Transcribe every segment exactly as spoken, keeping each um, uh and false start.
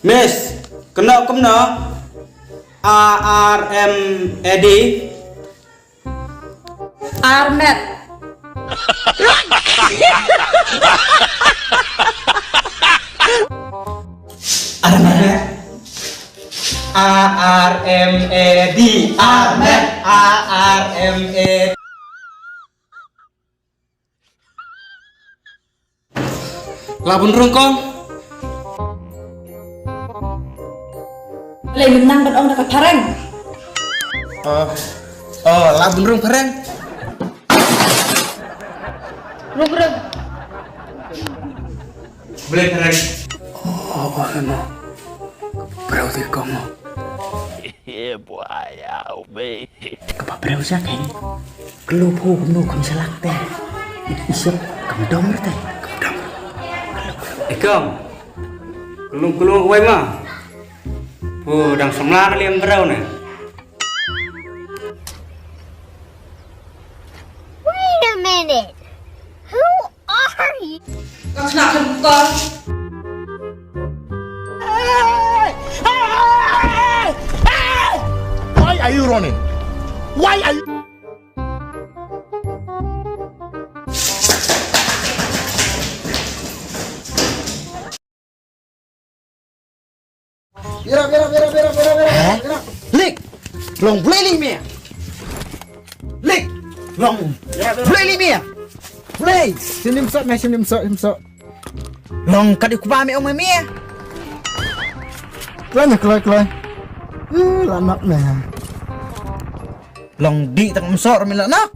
Miss, kynnoh kumno? A R M A D. Armet. Armet. A R M A D. Armet. A R M A D. La bun rung kong. Lei mynta ban ong da ka phareng. Oh, oh, la bun rung phareng. Rung rung. Blei phareng. Oh, oh, no. Brau te kong. Yeah, boy, yeah, baby. Kaba briew sa keiñ. Klub hu kumno kam selak te. Isep kam dom te. Kam dom. Ikam. Kulung kulung wai ma. Pu dang samla kali em briew ne. Wait a minute. Who are you? Kau nak kau. Why are you running? Why are you? Mira, mira, mira, mira, mira, mira, mira. Lik. Long blei li mia. Lik. Long blei li mia. Blei. Sini msok, meh, sini msok, msok. Long kat ikuba mia ong mia. Kloi, kloi, kloi. Eh, la nak meh. Long di tang msok mi la nak.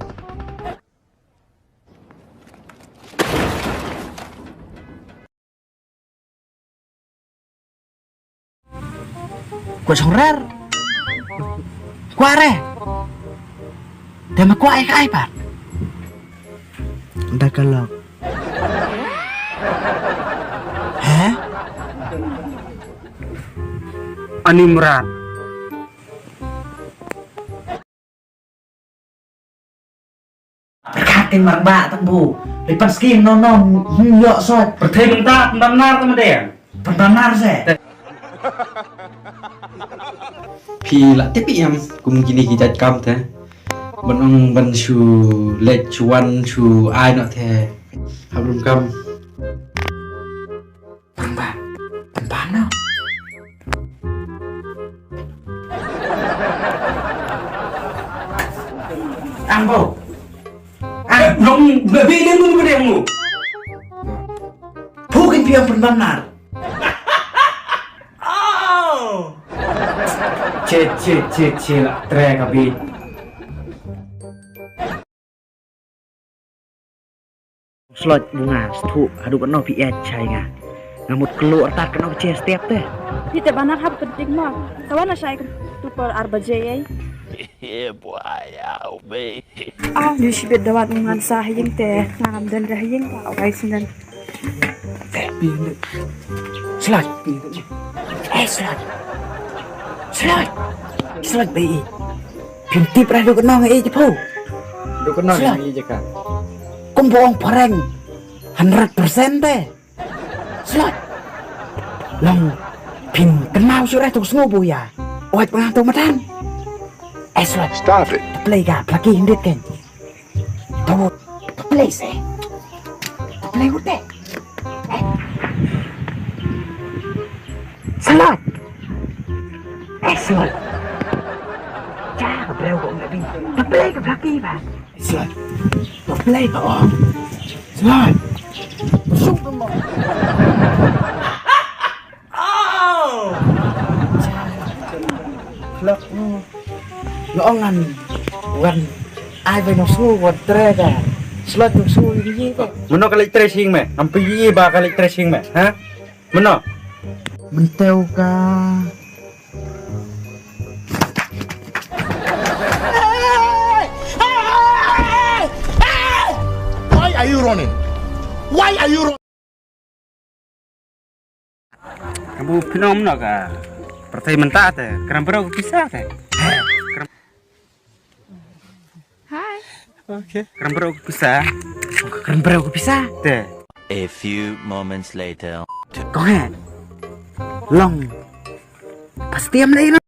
Kwah shong rar. Kwah re. Te ma kwah ai ka ai pat. Da ka lok. He? Ani mrad. Pyrkhat kein marba tang bu. Dei pan skim no no, hmm, ïoh sot. Pyrthei mynta pynban nar tang dei. Pynban nar se. Phi la tip ïam kum kine ki jait kam te. Ban ong ban shu leit shu wan shu ai noh te. Hap rum kam. Pynban. Pynban noh. Ang bo. Ang. Eh, long, baby, dia nunggu dia nunggu. Phu kein phi ong pynban nar. Oh. Che, che, che, che, la tre ka bit. Slot bunga sthu haduh kano phi ïa chai nga. Nga mut kelu artat kano phi chai step te. Phi te banar hap penting ma. Sawan na shai tu per arba jai ai. Yeah, boy, yeah, baby. Ah, ni shi bet dawat ngan sa haying te ngam dan da haying ka wai sinan. Slot. Eh, slot. Slot. Slot bai. Phim tip ra duk nong ei jepho. Duk nong ei jaka. Kum bong phareng. Hundred percent te. Slot. Long phim kynmaw shuh ra tuk sngew bu ïa. Oi pyngan tu matan. Eh, slot. Stop it. Play ga, plaki hindit kein. Tawut, ka play se. Ka play wut de. Eh. Slot. Eh, slot. Ja, ka briew ko ngi. Ka play ka plaki ba. Slot. Ka play ka ong. Slot. Suk ka mo. Oh! Klok, mm. Nga ong ngan wan ai bai nong sngew wan tre ka. Slot nong sngew ïa ka. Mano ka leit tre sing me? Ngam pynjah ba ka leit tre sing me, ha? Mano? Mynta ka. Why are you running? Why are you running? Kabu pynong no ka pyrthei mynta te, kram bro ka pisa te. Kram- Hi. Okay. Kram bro ka pisa. Kram bro ka pisa te. A few moments later. Kong he. Long. Pastiam lei na.